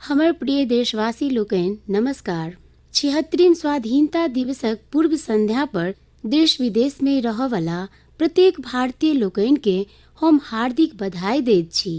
हमर प्रिय देशवासी लोकनि, नमस्कार। 76म स्वाधीनता दिवसक पूर्व संध्या पर देश विदेश मे रहऽवला प्रत्येक भारतीय लोकनि के हम हार्दिक बधाई दैत छी।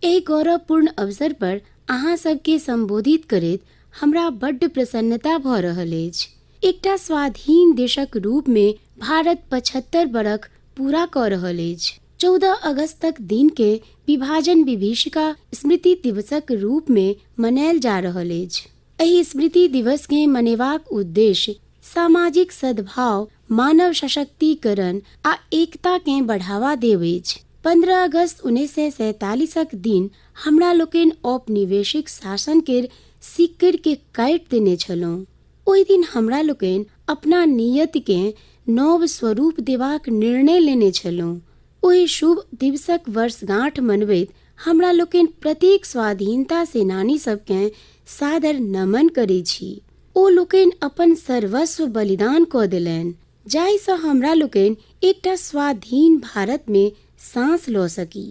एहि गौरवपूर्ण अवसर पर अहाँ सबके संबोधित करैत हमरा बड्ड प्रसन्नता भऽ रहल अछि। एकटा स्वाधीन देशक रूप मे भारत 75 बरख पूरा कऽ रहल अछि। 14 अगस्तक दिन के विभाजन विभीषिका स्मृति दिवसक रूप मे मनायल जा रहल अछि। एहि स्मृति दिवस के मनेबाक उद्देश्य सामाजिक सद्भाव, मानव सशक्तिकरण आ एकता के बढ़ावा देब अछि। 15 अगस्त 1947 दिन हमरा लोकनि औपनिवेशिक शासन केर सिक्कड़ के काटि देने छलहुँ। ओहि दिन हमरा लोकनि अपना नियति के नव स्वरूप देबाक निर्णय लेने छलहुँ। ओहि शुभ दिवसक वर्षगांठ मनबैत हमरा लोकनि प्रत्येक स्वाधीनता सेनानी सबकेँ सादर नमन करैत छी। ओ लोकनि अपन सर्वस्व बलिदान कऽ देलनि जाहिसँ हमरा लोकनि एकटा स्वाधीन भारतमे साँस लऽ सकी।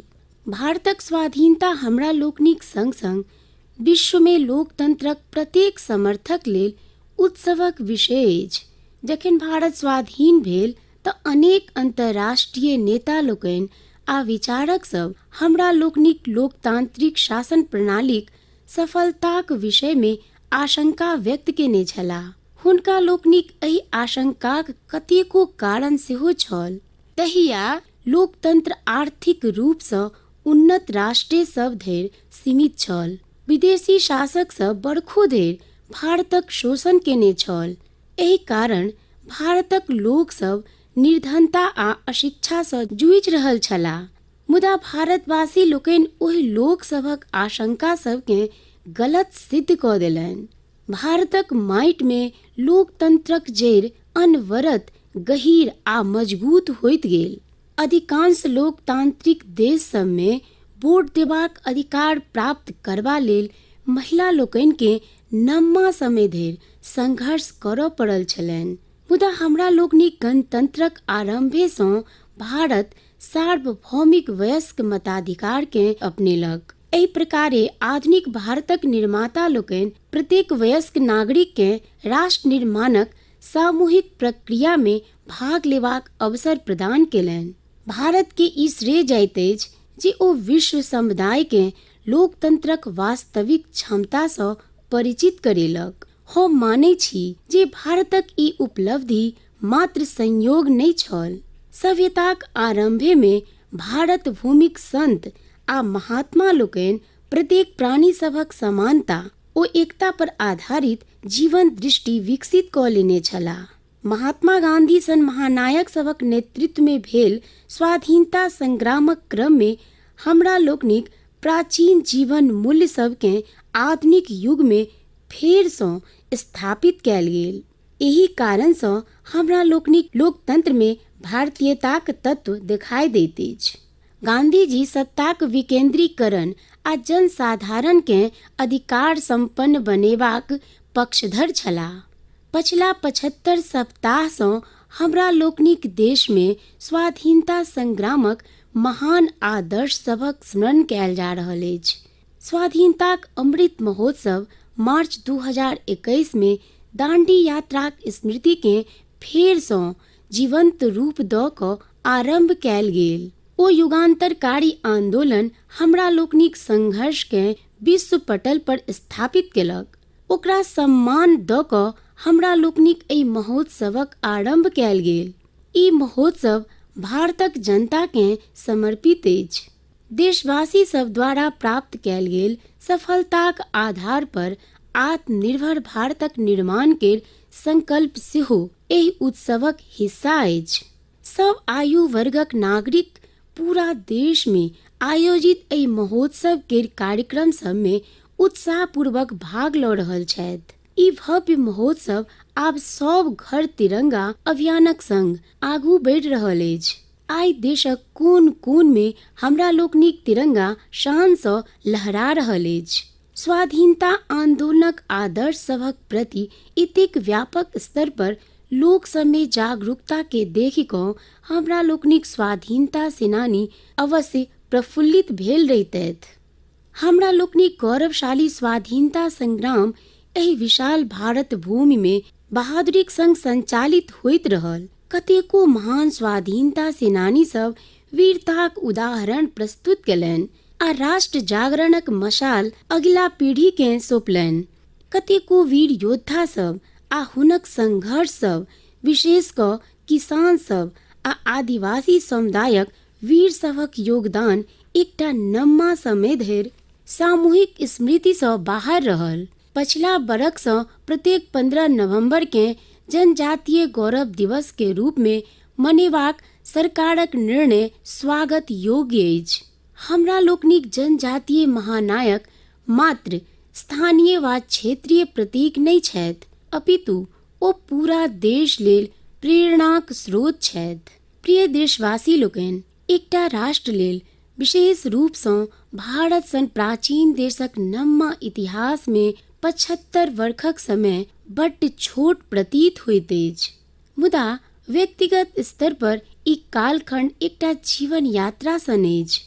भारतक स्वाधीनता हमरा लोकनिक संग-संग विश्वमे लोकतंत्रक प्रत्येक समर्थक लेल उत्सवक विषय अछि। जखन भारत स्वाधीन भेल तऽ अनेक अंतर्राष्ट्रीय नेता लोकनि आ विचारक सब हमरा लोकनिक लोकतांत्रिक शासन प्रणालीक सफलताक विषयमे आशंका व्यक्त केने छलाह। हुनका लोकनिक एहि आशंकाक कतेको कारण सेहो छल। तहिया लोकतंत्र आर्थिक रूपसँ उन्नत राष्ट्रे सब धरि सीमित छल। विदेशी शासक सब बरखो धरि भारतक शोषण केने छल। एहि कारण भारतक लोक सब निर्धनता आ अशिक्षासँ जूझि रहल छलाह। मुदा भारतवासी लोकनि ओहि लोक सभक आशंका सबकेँ गलत सिद्ध कऽ देलनि। भारतक माटिमे लोकतंत्रक जड़ि अनवरत गहीर आ मजगूत होइत गेल। अधिकांश लोकतांत्रिक देश सबमे वोट देबाक अधिकार प्राप्त करबा लेल महिला लोकनिकेँ नम्मा समय धरि संघर्ष करऽ पड़ल छलनि। मुदा हमरा लोकनिक गणतंत्रक आरम्भेसँ भारत सार्वभौमिक वयस्क मताधिकारकेँ अपनेलक। एहि प्रकारे आधुनिक भारतक निर्माता लोकनि प्रत्येक वयस्क नागरिककेँ राष्ट्र निर्माणक सामूहिक प्रक्रियामे भाग लेबाक अवसर प्रदान केलनि। भारतके ई श्रेय जाइत अछि जे ओ विश्व समुदायकेँ लोकतंत्रक वास्तविक क्षमतासँ परिचित करेलक। हम मानै छी जे भारतक ई उपलब्धि मात्र संयोग नहि छल। सभ्यताक आरम्भेमे भारत भूमिक संत आ महात्मा लोकनि प्रत्येक प्राणी सभक समानता ओ एकता पर आधारित जीवन दृष्टि विकसित कऽ लेने छलाह। महात्मा गांधी सन महानायक सभक नेतृत्वमे भेल स्वाधीनता संग्रामक क्रममे हमरा लोकनिक प्राचीन जीवन मूल्य सभकेँ आधुनिक युगमे फेरसँ स्थापित कयल गेल। एहि कारणसँ हमरा लोकनिक लोकतंत्रमे भारतीयताक तत्व देखाइ दैत अछि। गांधीजी सत्ताक विकेंद्रीकरण आ जनसाधारणकेँ अधिकार सम्पन्न बनेबाक पक्षधर छलाह। पछिला 75 सप्ताहसँ हमरा लोकनिक देशमे स्वाधीनता संग्रामक महान आदर्श सभक स्मरण कयल जा रहल अछि। स्वाधीनताक अमृत महोत्सव मार्च 2021 मे दांडी यात्राक स्मृतिकेँ फेरसँ जीवंत रूप दऽ कऽ आरम्भ कयल गेल। ओ युगांतरकारी आन्दोलन हमरा लोकनिक संघर्षकेँ विश्व पटल पर स्थापित केलक। ओकरा सम्मान दऽ कऽ हमरा लोकनिक एहि महोत्सवक आरम्भ कयल गेल। ई महोत्सव भारतक जनताकेँ समर्पित अछि। देशवासी सभ द्वारा प्राप्त कयल गेल सफलताक आधार पर आत्मनिर्भर भारतक निर्माण केर संकल्प सेहो एहि उत्सवक हिस्सा अछि। सभ आयु वर्गक नागरिक पूरा देशमे आयोजित एहि महोत्सव केर कार्यक्रम सभमे उत्साहपूर्वक भाग लऽ रहल छथि। ई भव्य महोत्सव आब सभ घर तिरंगा अभियानक संग आगू बढ़ि रहल अछि। आइ देशक कोन कोनमे हमरा लोकनिक तिरंगा शानसँ लहरा रहल अछि। स्वाधीनता आन्दोलनक आदर्श सभक प्रति एतेक व्यापक स्तर पर लोक सभमे जागरूकताके देखि कऽ हमरा लोकनिक स्वाधीनता सेनानी अवश्य प्रफुल्लित भेल रहितथि। हमरा लोकनिक गौरवशाली स्वाधीनता संग्राम एहि विशाल भारत भूमि मे बहादुरीक संग संचालित होइत रहल। कतेको महान स्वाधीनता सेनानी सब वीरताक उदाहरण प्रस्तुत केलनि आ राष्ट्र जागरणक मशाल अगिला पीढ़ी केँ सौंपलनि। कतेको वीर योद्धा सब आ हुनक संघर्ष सब, विशेष कऽ किसान सब आ आदिवासी समुदायक वीर सभक योगदान एकटा नम्मा समय धरि सामूहिक स्मृतिसँ बाहर रहल। पछिला बरखसँ प्रत्येक 15 नवंबरकेँ जनजातीय गौरव दिवस के रूपमे मनेबाक सरकारक निर्णय स्वागत योग्य अछि। हमरा लोकनिक जनजातीय महानायक मात्र स्थानीय वा क्षेत्रीय प्रतीक नहि छथि, अपितु ओ पूरा देश लेल प्रेरणाक स्रोत छथि। प्रिय देशवासी लोकनि, एकटा राष्ट्र लेल, विशेष रूपसँ भारत सन प्राचीन देशक नम्मा इतिहासमे 75 वर्षक समय बड्ड छोट प्रतीत होइत अछि, मुदा व्यक्तिगत स्तर पर ई कालखंड एकटा जीवन यात्रा सन अछि।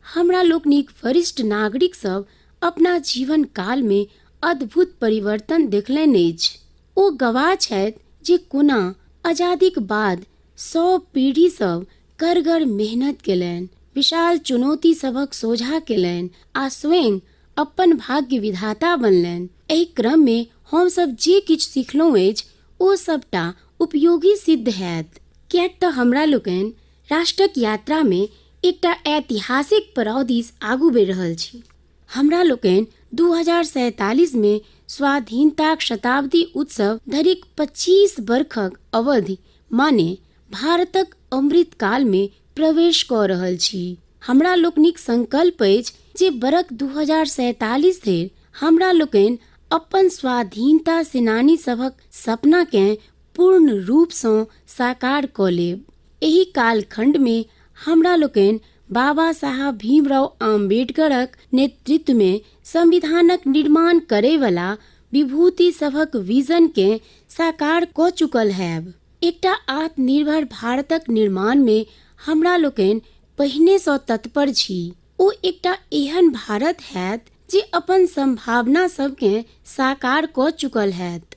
हमरा लोकनिक वरिष्ठ नागरिक सब अपना जीवन कालमे अद्भुत परिवर्तन देखलनि अछि। ओ गवाह छथि जे कोना आजादीक बाद सभ पीढ़ी सब करगर मेहनत केलनि, विशाल चुनौती सभक सोझा केलनि आ स्वयं अपन भाग्य विधाता बनलनि। एहि क्रममे हमसभ जे किछु सिखलहुँ अछि ओ सभटा उपयोगी सिद्ध हैत, किएक तऽ हमरा लोकनि राष्ट्रक यात्रामे एकटा ऐतिहासिक पड़ाव दिस आगू बढ़ि रहल छी। हमरा लोकनि 2047 मे स्वाधीनताक शताब्दी उत्सव धरिक 25 बरखक अवधि माने भारतक अमृत कालमे प्रवेश कऽ रहल छी। हमरा लोकनिक संकल्प अछि जे बरख 2047 धरि हमरा लोकनि अपन स्वाधीनता सेनानी सभक सपनाकेँ पूर्ण रूपसँ साकार कऽ लेब। एहि कालखण्डमे हमरा लोकनि बाबा साहब भीमराव आम्बेडकरक नेतृत्वमे संविधानक निर्माण करैवला विभूति सभक विजनकेँ साकार कऽ चुकल हैब। एकटा आत्मनिर्भर भारतक निर्माणमे हमरा लोकनि पहिनेसँ तत्पर छी। ओ एकटा एहन भारत हैत जे अपन सम्भावना सभकेँ साकार कऽ चुकल हैत।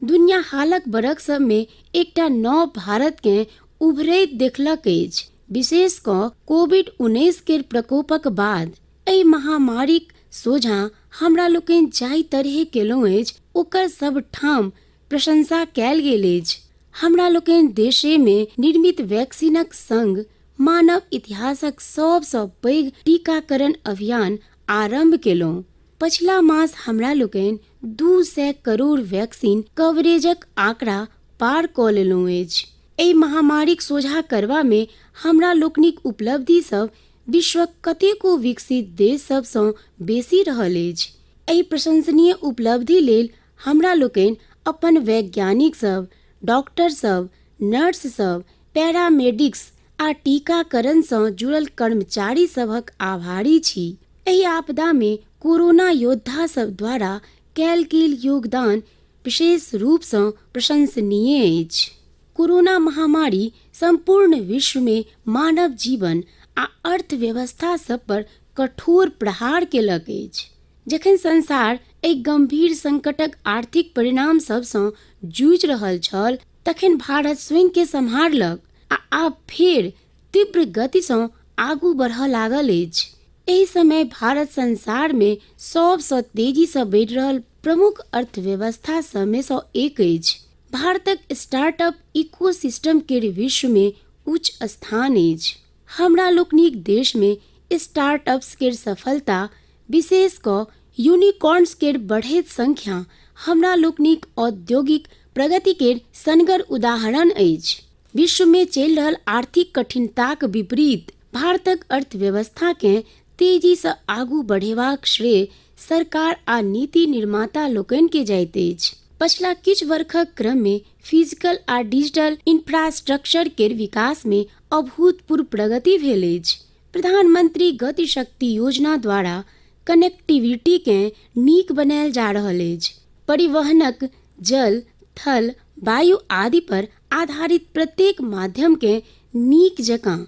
दुनिया हालक बरख सभमे एकटा नव भारतकेँ उभरैत देखलक अछि, विशेष कऽ कोविड-19 केर प्रकोपक बाद। एहि महामारीक सोझाँ हमरा लोकनि जाहि तरहें केलहुँ अछि, ओकर सभ ठाम प्रशंसा कयल गेल अछि। हमरा लोकनि देशेमे निर्मित वैक्सीनक सङ्ग मानव इतिहासक सभसँ पैघ टीकाकरण अभियान आरम्भ केलहुँ। पछिला मास हमरा लोकनि 200 करोड़ वैक्सीन कवरेजक आंकड़ा पार कऽ लेलहुँ अछि। एहि महामारीक सोझा करबामे हमरा लोकनिक उपलब्धि सभ विश्वक कतेको विकसित देश सभसँ बेसी रहल अछि। एहि प्रशंसनीय उपलब्धि लेल हमरा लोकनि अपन वैज्ञानिक सभ, डॉक्टर सभ, नर्स सभ, पैरामेडिक्स आ टीकाकरणसँ जुड़ल कर्मचारी सभक आभारी छी। एहि आपदामे कोरोना योद्धा सभ द्वारा कयल गेल योगदान विशेष रूपसँ प्रशंसनीय अछि। कोरोना महामारी सम्पूर्ण विश्वमे मानव जीवन आ अर्थव्यवस्था सभ पर कठोर प्रहार केलक अछि। जखन संसार एहि गम्भीर संकटक आर्थिक परिणाम सभसँ जूझि रहल छल, तखन भारत स्वयंकेँ सम्हारलक आ आब फेर तीव्र गतिसँ आगू बढ़य लागल अछि। एहि समय भारत संसारमे सभसँ तेजीसँ बढ़ि रहल प्रमुख अर्थव्यवस्था सभमे सँ एक अछि। भारतक स्टार्टअप इकोसिस्टम केर विश्वमे उच्च स्थान अछि। हमरा लोकनिक देशमे स्टार्टअप्स केर सफलता, विशेष कऽ यूनिकॉर्न्स केर बढ़ैत संख्या हमरा लोकनिक औद्योगिक प्रगति केर सनगर उदाहरण अछि। विश्वमे चलि रहल आर्थिक कठिनताक विपरीत भारतक अर्थव्यवस्थाकेँ तेजीसँ आगू बढ़ेबाक श्रेय सरकार आ नीति निर्माता लोकनिकेँ जाइत अछि। पछिला किछु वर्षक क्रममे फिजिकल आ डिजिटल इंफ्रास्ट्रक्चर केर विकासमे अभूतपूर्व प्रगति भेल अछि। प्रधानमंत्री गति शक्ति योजना द्वारा कनेक्टिविटीकेँ नीक बनायल जा रहल अछि। परिवहनक जल, थल, वायु आदि पर आधारित प्रत्येक माध्यमकेँ नीक जकाँ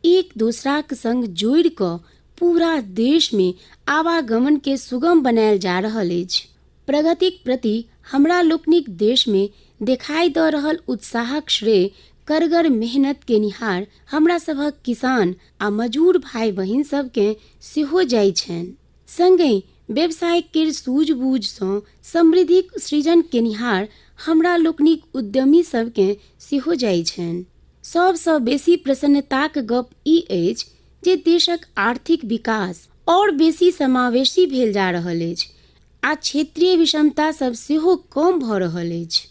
एक दोसराक सङ्ग जोड़ि कऽ पूरा देशमे आवागमनके सुगम बनायल जा रहल अछि। प्रगतिक प्रति हमरा लोकनिक देशमे देखाइ दऽ रहल उत्साहक श्रेय करगर मेहनत केनिहार हमरा सभक किसान आ मजूर भाइ बहिन सभकेँ सेहो जाइ छनि। संगहि व्यवसाय केर सूझबूझसँ समृद्धिक सृजन केनिहार हमरा लोकनिक उद्यमी सभकेँ सेहो जाइ छनि। सभसँ बेसी प्रसन्नताक गप ई अछि जे देशक आर्थिक विकास आओर बेसी समावेशी भेल जा रहल अछि आ क्षेत्रीय विषमता सभ सेहो कम भऽ रहल अछि।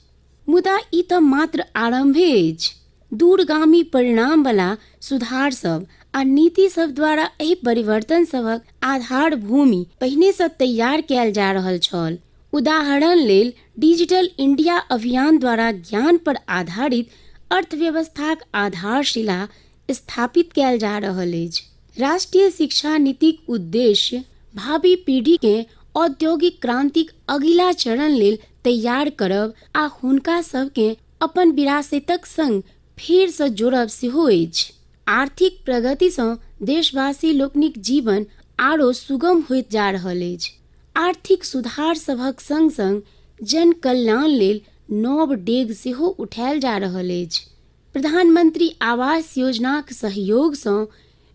मुदा ई तऽ मात्र आरम्भे अछि। दूरगामी परिणामवला सुधार सभ आ नीति सभ द्वारा एहि परिवर्तन सभक आधार भूमि पहिनेसँ तैयार कयल जा रहल छल। उदाहरण लेल डिजिटल इंडिया अभियान द्वारा ज्ञान पर आधारित अर्थव्यवस्थाक आधारशिला स्थापित कयल जा रहल अछि। राष्ट्रीय शिक्षा नीतिक उद्देश्य भावी पीढ़ीकेँ औद्योगिक क्रांतिक अगिला चरण लेल तैयार करब आ हुनका सभकेँ अपन विरासतक संग फेरसँ जोड़ब सेहो अछि। आर्थिक प्रगतिसँ देशवासी लोकनिक जीवन आरो सुगम होइत जा रहल अछि। आर्थिक सुधार सभक संग-संग जन कल्याण लेल नव डेग सेहो उठायल जा रहल अछि। प्रधानमंत्री आवास योजनाक सहयोगसँ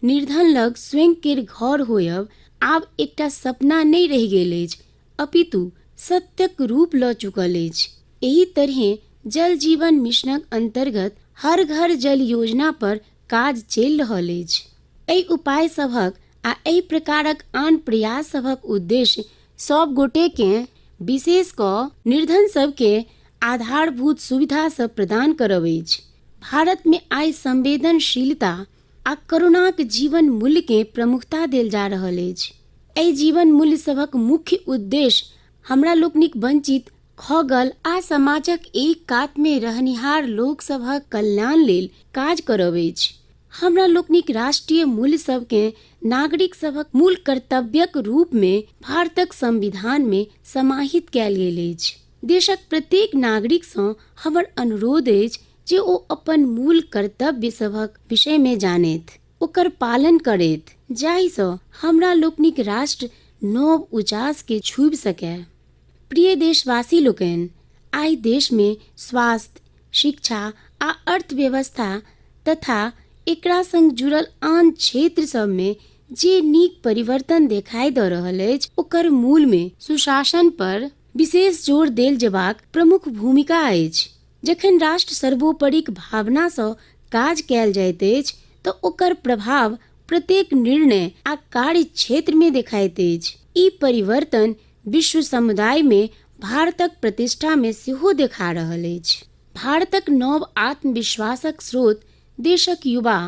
निर्धन लग स्वयं केर घर होयब आब एकटा सपना नहि रहि गेल अछि अपितु सत्यक रूप लऽ चुकल अछि। एहि तरहें जल जीवन मिशनक अंतर्गत हर घर जल योजना पर काज चलि रहल अछि। एहि उपाय सभक आ एहि प्रकारक आन प्रयास सभक उद्देश्य सभ गोटेकेँ विशेष कऽ निर्धन सभकेँ आधारभूत सुविधा सभ प्रदान करब अछि। भारतमे आइ संवेदनशीलता आ करुणाक जीवन मूल्यकेँ प्रमुखता देल जा रहल अछि। एहि जीवन मूल्य सभक मुख्य उद्देश्य हमरा लोकनिक वंचित, खगल आ समाजक एक कातमे रहनिहार लोक सभक कल्याण लेल काज करब अछि। हमरा लोकनिक राष्ट्रीय मूल्य सभकेँ नागरिक सभक मूल कर्तव्यक रूपमे भारतक संविधानमे समाहित कयल गेल अछि। देशक प्रत्येक नागरिकसँ हमर अनुरोध अछि जे ओ अपन मूल कर्तव्य सभक विषयमे जानथि, ओकर पालन करथि, जाहिसँ हमरा लोकनिक राष्ट्र नव उचासकेँ छूबि सकय। प्रिय देशवासी लोकनि, आइ देशमे स्वास्थ्य, शिक्षा आ अर्थव्यवस्था तथा एकरा संग जुड़ल आन क्षेत्र सभमे जे नीक परिवर्तन देखाइ दऽ रहल अछि ओकर मूलमे सुशासन पर विशेष जोर देल जेबाक प्रमुख भूमिका अछि। जखन राष्ट्र सर्वोपरिक भावनासँ काज कयल जाइत अछि तऽ ओकर प्रभाव प्रत्येक निर्णय आ कार्य क्षेत्रमे देखाइत अछि। ई परिवर्तन विश्व समुदायमे भारतक प्रतिष्ठामे सेहो देखा रहल अछि। भारतक नव आत्मविश्वासक स्रोत देशक युवा,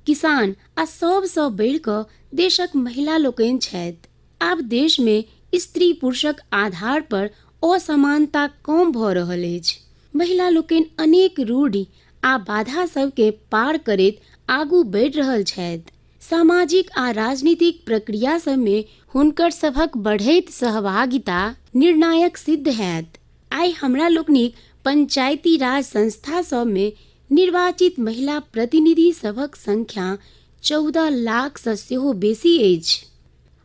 किसान आ सभसँ बढ़ि कऽ देशक महिला लोकनि छथि। आब देशमे स्त्री पुरुषक आधार पर असमानता कम भऽ रहल अछि। महिला लोकनि अनेक रूढ़ि आ बाधा सभकेँ पार करैत आगू बढ़ि रहल छथि। सामाजिक आ राजनीतिक प्रक्रिया सभमे हुनकर सभक बढ़ैत सहभागिता निर्णायक सिद्ध हैत। आइ हमरा लोकनिक पंचायती राज संस्था सभमे निर्वाचित महिला प्रतिनिधि सभक संख्या 14 लाखसँ सेहो बेसी अछि।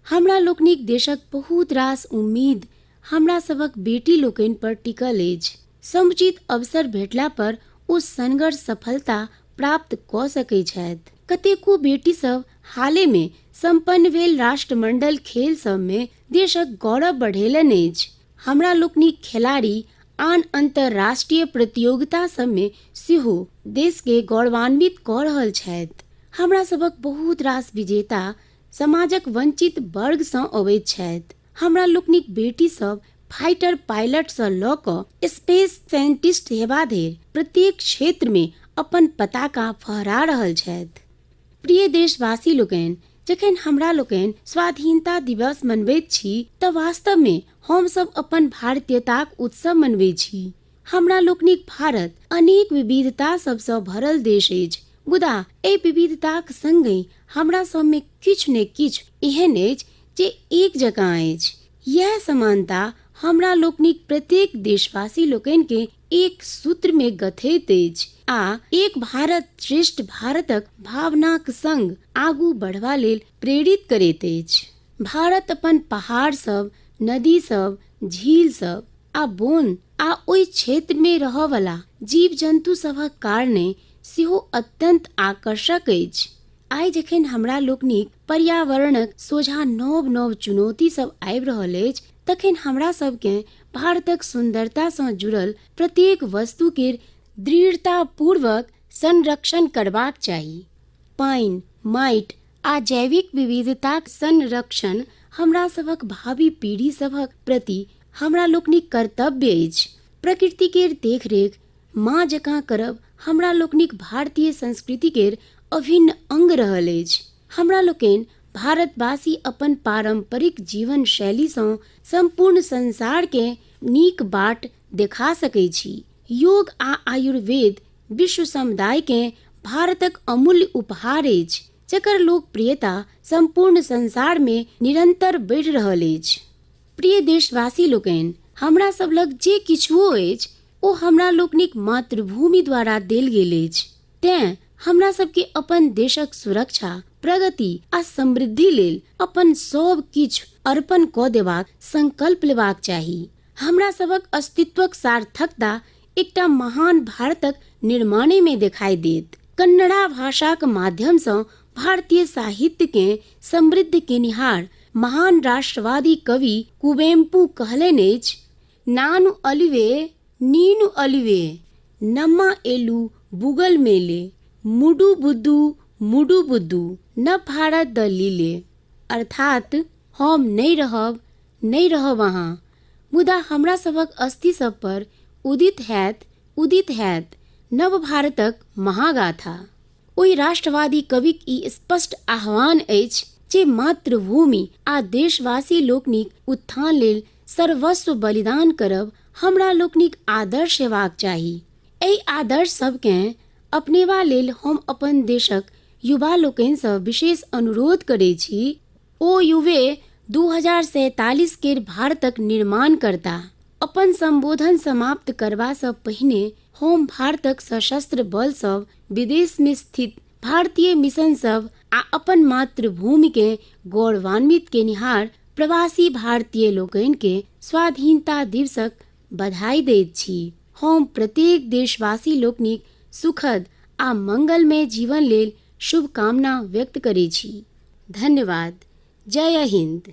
हमरा लोकनिक देशक बहुत रास उम्मीद हमरा सभक बेटी लोकनि पर टिकल अछि। समुचित अवसर भेटला पर ओ सनगर सफलता प्राप्त कऽ सकैत छथि। कतेको बेटी सभ हालेमे सम्पन्न भेल राष्ट्रमंडल खेल सभमे देशक गौरव बढ़ेलनि अछि। हमरा लोकनिक खेलाड़ी आन अंतर्राष्ट्रीय प्रतियोगिता सभमे सेहो देशके गौरवान्वित कऽ रहल छथि। हमरा सभक बहुत रास विजेता समाजक वंचित वर्गसँ अबैत छथि। हमरा लोकनिक बेटी सभ फाइटर पायलटसँ लऽ कऽ स्पेस साइंटिस्ट हेबा धरि प्रत्येक क्षेत्रमे अपन पताका फहरा रहल छथि। प्रिय देशवासी लोकनि, जखन हमरा लोकनि स्वाधीनता दिवस मनबैत छी तऽ वास्तवमे हमसभ अपन भारतीयताक उत्सव मनबैत छी। हमरा लोकनिक भारत अनेक विविधता सभसँ भरल देश अछि, मुदा एहि विविधताक संगहि हमरा सभमे किछु ने किछु एहन अछि जे एक जकाँ अछि। इएह समानता हमरा लोकनिक प्रत्येक देशवासी लोकनि के एक सूत्र मे गथैत अछि आ एक भारत श्रेष्ठ भारतक भावनाक संग आगू बढ़बा लेल प्रेरित करैत अछि। भारत अपन पहाड़ सब, नदी सब, झील सब आ बोन आ ओहि क्षेत्र मे रहऽवला जीव जन्तु सभक कारणे सेहो अत्यन्त आकर्षक अछि। आइ जखन हमरा लोकनिक पर्यावरणक सोझाँ नव नव चुनौती सब आबि रहल अछि तखन हमरा सबकेँ भारतक सुन्दरतासँ जुड़ल प्रत्येक वस्तु केर दृढ़तापूर्वक संरक्षण करबाक चाही। पानि, माटि आ जैविक विविधताक संरक्षण हमरा सभक भावी पीढ़ी सभक प्रति हमरा लोकनिक कर्तव्य अछि। प्रकृति केर देखरेख माँ जकाँ करब हमरा लोकनिक भारतीय संस्कृति केर अभिन्न अंग रहल अछि। हमरा लोकनि भारतवासी अपन पारम्परिक जीवन शैलीसँ सम्पूर्ण संसारकेँ नीक बाट देखा सकैत छी। योग आ आयुर्वेद विश्व समुदायकेँ भारतक अमूल्य उपहार अछि जकर लोकप्रियता सम्पूर्ण संसारमे निरन्तर बढ़ि रहल अछि। प्रिय देशवासी लोकनि, हमरा सब लग जे किछुओ अछि ओ हमरा लोकनिक मातृभूमि द्वारा देल गेल अछि। तेँ हमरा सबके अपन देशक सुरक्षा, प्रगति आ समृद्धि लेल अपन सब किछु अर्पण कऽ देबाक संकल्प लेबाक चाही। हमरा सभक अस्तित्वक सार्थकता एकटा महान भारतक निर्माणे मे देखाइ देत। कन्नड़ा भाषाक माध्यमसँ भारतीय साहित्यकेँ समृद्ध केनिहार महान राष्ट्रवादी कवि कुवेम्पु कहलनि अछि, नानु अलिवे नीनु अलिवे नम्मा एलु बुगल मेले मुडु बुद्दु मुडु बुद्दु न भारत द लीले। अर्थात हम नहि रहब, नहि रहब अहाँ, मुदा हमरा सभक अस्थि सभ पर उदित हैत, उदित हैत नव भारतक महागाथा। ओहि राष्ट्रवादी कविक ई स्पष्ट आह्वान अछि जे मातृभूमि आ देशवासी लोकनिक उत्थान लेल सर्वस्व बलिदान करब हमरा लोकनिक आदर्श हेबाक चाही। एहि आदर्श सभकेँ अपनेबा लेल हम अपन देशक युवा लोकनिसँ विशेष अनुरोध करैत छी, ओ युवे 2047 केर भारतक निर्माण करताह। अपन सम्बोधन समाप्त करबासँ पहिने हम भारतक सशस्त्र बल सभ, विदेशमे स्थित भारतीय मिशन सभ आ अपन मातृभूमिकेँ गौरवान्वित केनिहार प्रवासी भारतीय लोकनिकेँ स्वाधीनता दिवसक बधाई दैत छी। हम प्रत्येक देशवासी लोकनिक सुखद आ मंगलमय जीवन लेल शुभकामना व्यक्त करैत छी। धन्यवाद। जय हिन्द।